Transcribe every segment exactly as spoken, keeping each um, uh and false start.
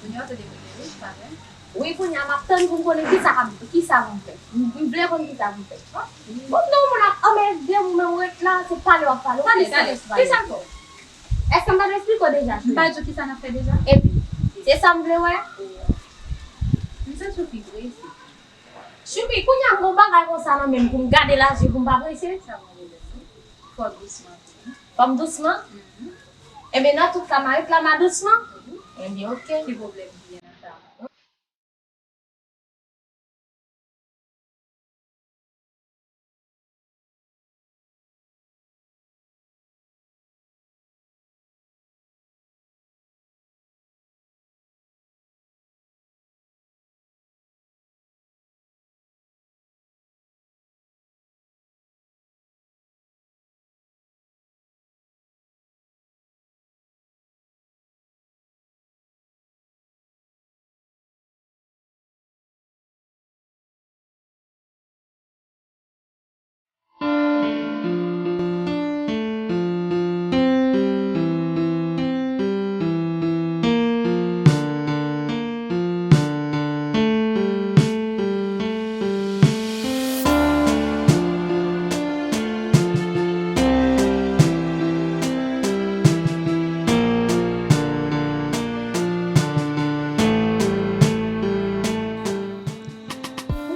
Junior te depoze wi, pa vre? Wi, kounye a m ap tann pou m konnen kisa k ap, kisa pou m fè. M, m vle konn kisa pou m fè. Bon, non, moun ap anmède m, ou menm ou ret la, se pale w ap pale. Tande, tande, kisa m fè w? Èske m pa t eksplike w deja? M pa di w kisa n ap fè deja? Epi, se sa m vle wè. M santi w pi prese. Choupi, kounye a m gon bagay konsa nan men m pou m gade laji pou m pa prese. Sa mwen rele tou. Fò dousman tou. Fò m dousman? Mhm. Enben, nan tout ka, m a reklame dousman? Mhm. Enben, oke. Ki pwoblèm ki gen nan sa?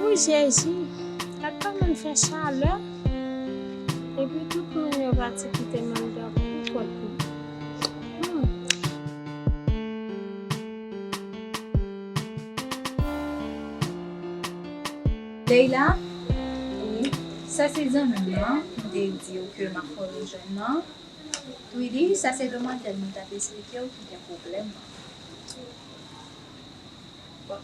Wi, Jezi, gad kòman l fè chalè. Epi tout moun yo pati kite m anndan pou kont mwen. Hmm. Leila? Wi. Sa se zanmi m nan, m te di w ke m ap fè w rejwenn nan. Twili, sa se demwazèl mwen t ap esplike w ki gen pwoblèm nan. Bon.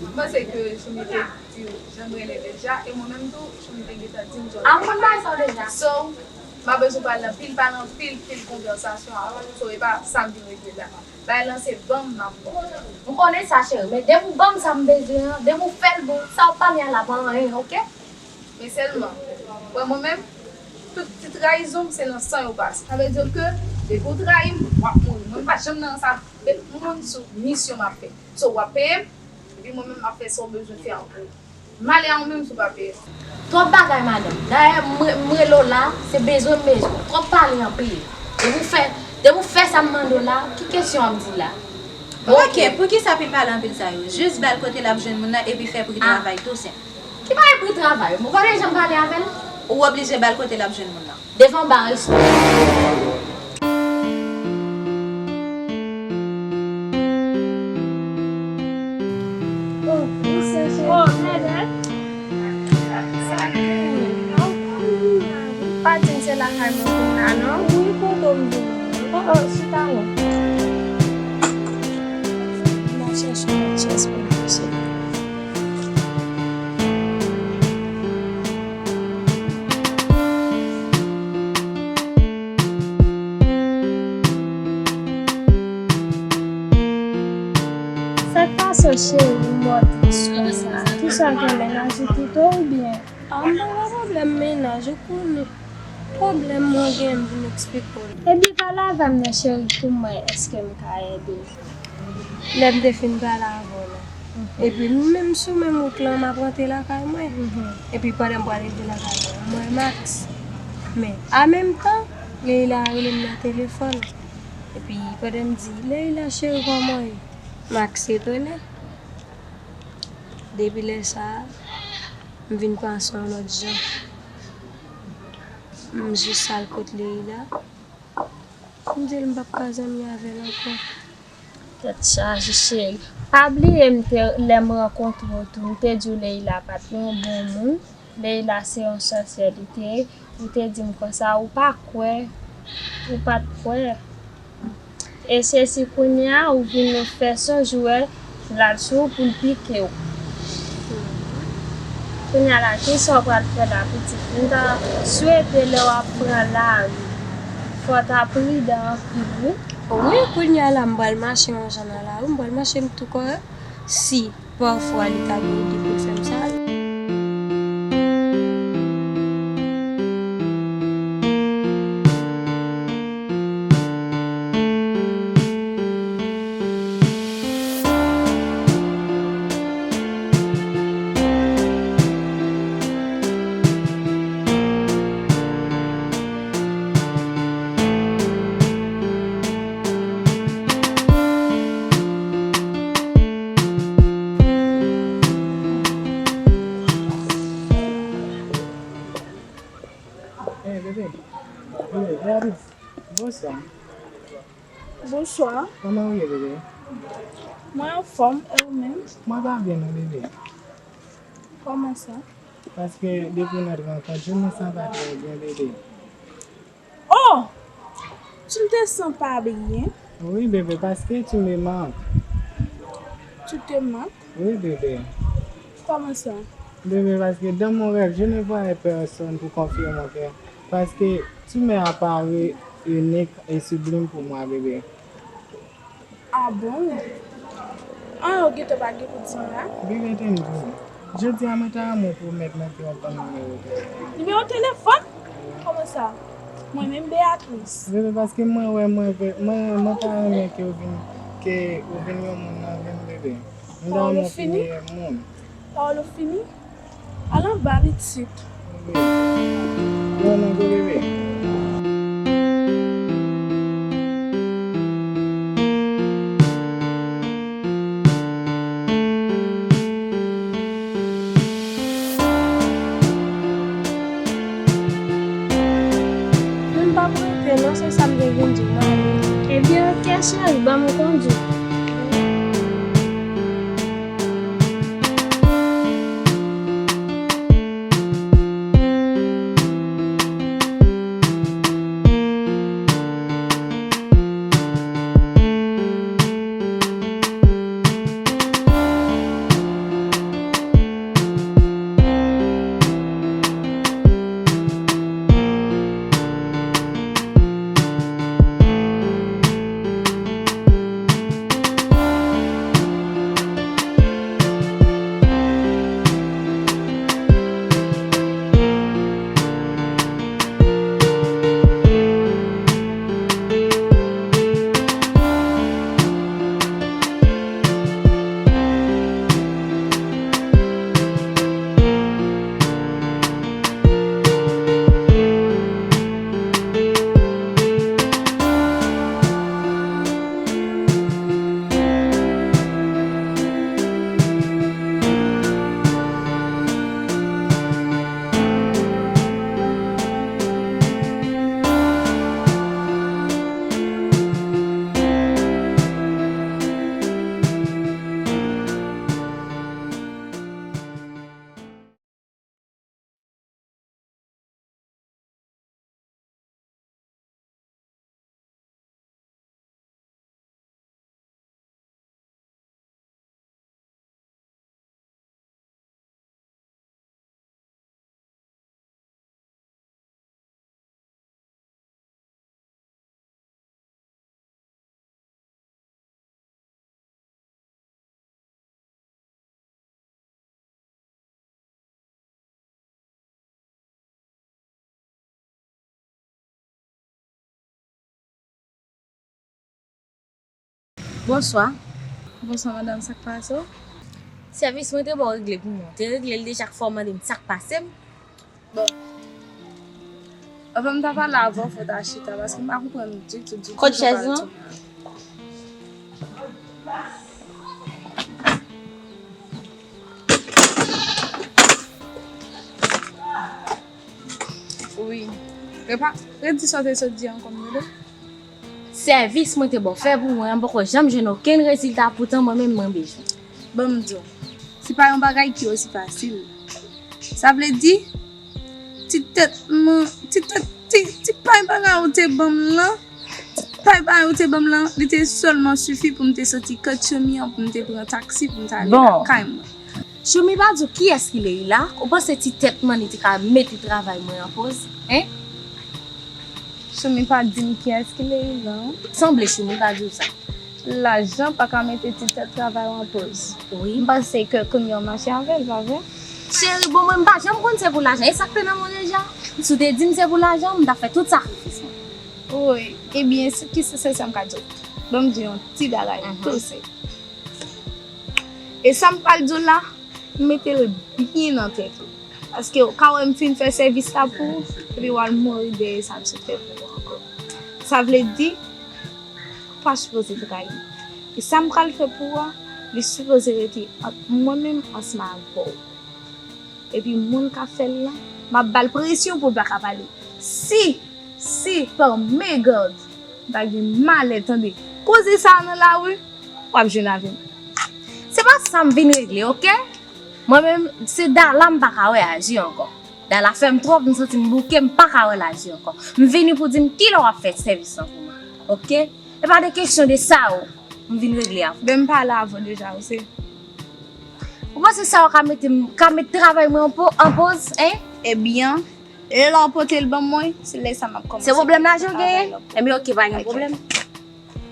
M panse ke Choumi te di w jan m rele deja, e mwen menm tou, Choumi te gentan di m jan w rele. A, m konn bagay sa w deja. So, m pa bezwen pale anpil, pale anpil, pil konvèsasyon avan. So, e pa sa m vin regle la. Bagay lan se ban m m ap ban w. M konnen sa, cheri, men depi w ban m sa m bezwen an, depi w fè l bon, sa w pa gen la pa anyen, oke? Men sèlman, wè mwen menm, tout ti trayizon m se nan san yo pase. Sa vle di ke depi w trayi m, w ap mouri. Mwen m pa janm nan sa. Yon moun sou misyon m ap fè. So, w ap peye m, epi mwen menm m ap fè sa w bezwen fè an pou ou. M ale a ou menm si w pa peye m. Twòp bagay, madanm. Dayè, m re-, m rele w la, se bezwen m bezwen w. Twòp pale anpil. Depi w fè, depi w fè sa m mande w la, ki kesyon w ap di la? Oke, poukisa pil pale anpil sa yo? Jis ba l kote l ap jwenn moun nan epi fè pri travay tou senp. Ki bagay pri travay? Mwen pa t janm pale avè l. Ou oblije ba l kote l ap jwenn moun nan. Devan ba resto. Oh, mèdè. Pa di m se lakay mwen vin la, non. Wi, kote m vin. Oh, oh, chita non. M ap chèche yon chèz pou m kouche. Sa k pase w, cheri, m wè w tris konsa? Kisa w gen, mennaj ou kite w oubyen? A, m pa gen pwoblèm mennaj, ou konnen. Pwoblèm mwen gen, m vin eksplike w. Ebyen, pale avè m non, cheri, pou m wè èske m ka ede w. Lè m te fin pale avè w la. Epi, m menm sou menm wout lan, m ap rantre lakay mwen. Epi, pandan m pral rive lakay mwen, m wè Max. Men, an menm tan, Leila rele m nan telefòn. Epi, pandan m di, "Leila, cheri, kòman w ye?" Max etone. Depi lè sa a, m vin panse yon lòt jan. M jis al kot Leila. M di l m p ap ka zanmi avè l ankò. Tèt chaje, cheri. Pa bliye m te, lè m rankontre w tou, m te di w Leila pa t yon bon moun. Leila se yon sòsyè li te ye. Ou te di m konsa, ou pa kwè, ou pa t kwè. E se si kounye a ou vin fè sonj ou wè l al sou ou pou l pike w. Kounye a la, kisa w pral fè la, pitit? M ta swete lè w ap pran lari, fò w ta pridan anpil, wi. Wi, kounye a la, m pral mache yon jan nan lari, m pral mache m tou kòrèk. Si pafwa li ta gen ide pou l fè m sa. Hey, bebe. Bebe, Beatrice. Bonswa. Bonswa. Kòman w ye, bebe? Mwen anfòm, e ou menm? Mwen pa byen non, bebe. Kòman sa? Paske depi nou t rankont, je me sens pas très bien, bebe. Oh! Tu te sens pas bien? Oui, bebe, paske tu me manques. Tu te manques? Oui, bebe. Kòman sa? Bebe, paske dans mon rêve, je ne voyais personne pour confier mon cœur. Paske tu m'es apparu unique et sublime pour moi, bebe. Ah bon? Ah, ou gentan pa gen kout san la? Bebe, tann di. Jodi a, mwen ta renmen pwomèt mwen ke w ap ban m nimewo telefòn. Nimewo telefòn? Kòman sa? Mwen menm, Beatrice. Bebe, paske mwen wè, mwen vle, mwen, mwen ta renmen ke w vin, ke w vin yon moun nan vi m, bebe. M ta renmen w vin meyè moun. Pawòl ou fini? Al anba pitit. Non, non, gwo bebe. Mwen pa prete non, se sa m te vin di w la wi. Ebyen, oke cheri, ban m kondui. Bonswa. Bonswa, madanm, sa k pase w? Sèvis mwen te ba w regle pou mwen. Ou te regle l deja, k fè w mande m sa k pase m? Bon. Anvan m ta pale avè w, fò w ta chita, paske m pa konprann ditou, ditou. Kot chèz lan? Wi. Repa, redi sa w te sot di ankò, m tande. Sèvis mwen te ba w fè pou mwen an poko janm jwenn okenn rezilta, poutan mwen menm mwen bezwen. Ban m di w, se pa yon bagay ki osi fasil. Sa vle di, ti tèt mwen, ti tèt, ti, ti pay bagay ou te ban m lan, ti pay bagay ou te ban m lan, li te sèlman sifi pou m te soti kot Chomi an, pou m te pran taksi, pou m te ale lakay mwen. Choumi pa di w kiyès ki Leila? Ou panse ti tèt mwen li te ka mete travay mwen an poz? Hein? Choumi pa di m kiyès ki Leila. Sanble Choumi pa di w sa. Lajan pa ka mete ti tèt travay w an poz. Wi. M panse ke kounye a w mache avè l, pa vre? Cheri, bon, mwen m pa janm konn se pou lajan. E sa k te nan men w deja? Si w te di m se pou lajan, m t ap fè tout sakrifis mwen. Wi. Ebyen, se, ki se, se sa m ka di w. Ban m di w yon ti bagay tou senp. E sa m pral di w la, mete l byen nan tèt ou. Paske ou ka wè m fin fè sèvis la pou ou, epi w al mouri dèyè sa m sot fè pou ou ankò. Sa vle di, ou pa sipoze trayi m. E sa m pral fè pou ou a, li sipoze rete ant mwen menm ansanm avè w. Epi moun k ap fè l lan, m ap ba l presyon pou l pa ka pale. Si, si, pa mezanmi, m ta gen malè, tande. Koze sa nan lari, w ap jwenn avè m. Se pa sa m vin regle, oke? Mwen menm, se Dala m pa ka wè Aji ankò. Dala fè m twòp, m santi m bouke, m pa ka wè Aji ankò. M vini pou di m kilè w ap fè sèvis lan pou mwen, oke? E pa de kesyon de sa, o. M vin regle avè w. Ben, m pale avè w deja, ou se. Ou panse sa w ka mete m, ka met travay mwen an po-, an poz, en? Ebyen, lè w pote l ban mwen, se lè sa m ap kòmanse. Se pwoblèm lajan w genyen? Ebyen, oke, pa gen pwoblèm.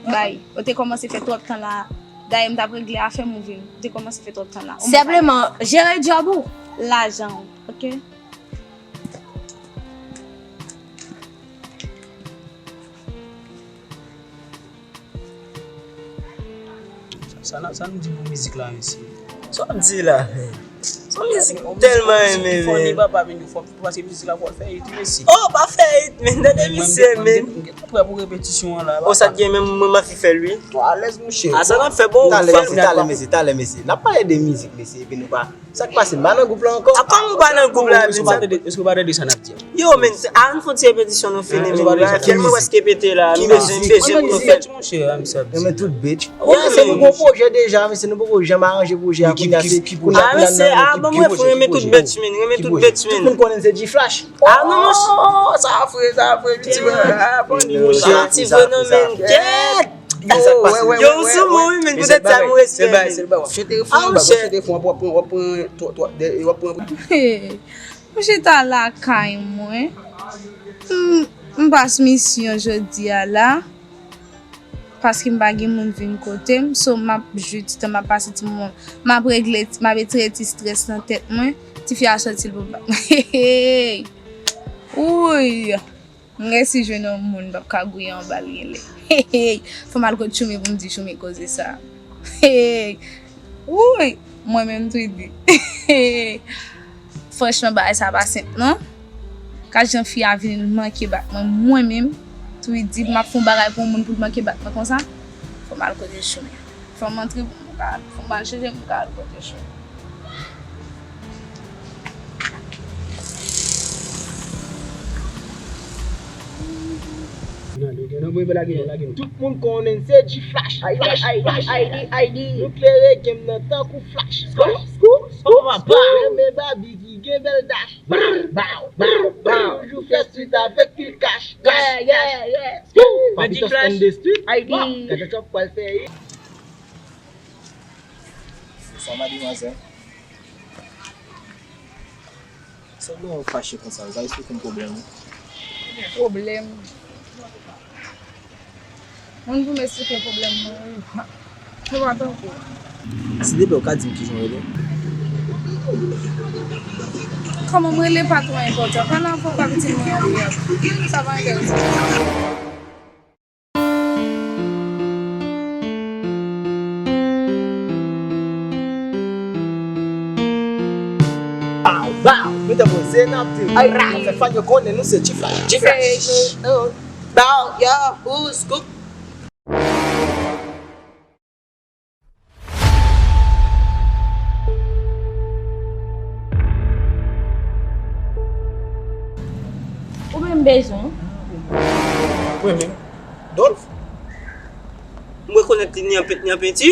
Bay, ou te kòmanse fè twòp tan la. Dayè, m t ap regle afè m, ou vin. Ou te kòmanse fè twòp tan la. Senpleman, jere djòb ou. Lajan w, oke? Sa, sa, sa nou di pou mizik la, mesye? Sa w di la, men? Se yon mizik tèlman renmen, men. Fò ni papa vin fò, paske mizik la fò fè it, mesye. Oh, pa fè it, men, tande misye, men. M gen, m gen prè pou repetisyon an la. Oh, sa t gen menm mwen, m ap fè l, wi. Ou alèz, monchè. Ah, sa n ap fè, bon. Talè, mesye, talè, mesye, talè, mesye. N ap pale de mizik, mesye, epi nou pa Sa k pase? M pa nan gwoup la ankò. A kòman ou pa nan gwoup la, men sa? Èske w pa tande, èske w pa tande sa n ap di a? Yo, men, se, a, ann fè yon ti repetisyon, nou fini, men. Tèlman prèske pete la, m bezwen, m bezwen pou nou fè. Monchè, m sa di. Renmen tout bitch. Ok, se nou gon pwojè deja, men se nou poko janm aranje pwojè a kounye a, se kounye a, kounye a nou renmen tout bitch, men, renmen tout bitch, men. Tout moun konnen se G-Flash. Ah, non, monchè. Sa fre, sa fre, piti mwen. Ah, bon, monchè. Sa ti fre, non, men, kèt. Yo, ou sou mwen, wi, men poutèt sa, mwen respè, men. Chante refren an, chante refren an, w ap pran, w ap pran, w ap pran. Mwen chita lakay mwen. M, m pas misyon jodi a la, paske m pa gen moun vin kote m, so m ap jwi ti tan m ap pase ti moman. M ap regle, m ap retire ti strès nan tèt mwen. Tifi a sòti l pou bat mwen. Wouy! M resi jwenn yon moun m p ap ka gouye anba l genlè. Fò m al kot Tchoumi pou m di Tchoumi koze sa. Wouy! Mwen menm tou di. Franchman, bagay sa pa senp non. Gad jan fi a vin manke bat mwen. Mwen menm tou di m ap fè yon bagay pou yon moun pou l manke bat mwen konsa. Fò m al kote Tchoumi. Fò m antre pou m ka, fò m al chanje pou m ka al kote Tchoumi. Tout moun konnen se G-Flash. Flash, flash, flash. Nou klere game nan tankou flash. Skou, skou, skou. Renmen Barbie ki gen bèl dash. Bow, bow, bow. Toujou fè street avèk pil cash. Cash, cash. Skou. Papi Toss on the street. Gade chòp pral fè. Sa, madimwazèl? Sa w gen w fache konsa? Ou ka esplike m pwoblèm ou? Pwoblèm? Moun pou m esplike pwoblèm mwen, wi. Ou pa tankou. Silteplè, ou ka di m kijan w rele? Kòman m rele pa twò enpòtan. Pale avè w pa pitit mwen anpil. Sa pa enterese m. Bow, bow. Nou te poze n ap di. Ay, ra. N ap fè fan yo konnen nou se G-Flash. G-Flash. Bow, yo, who's cook? Ou menm bezwen? Mwen menm. Dolph? M rekonèt li ni an pent, ni an penti.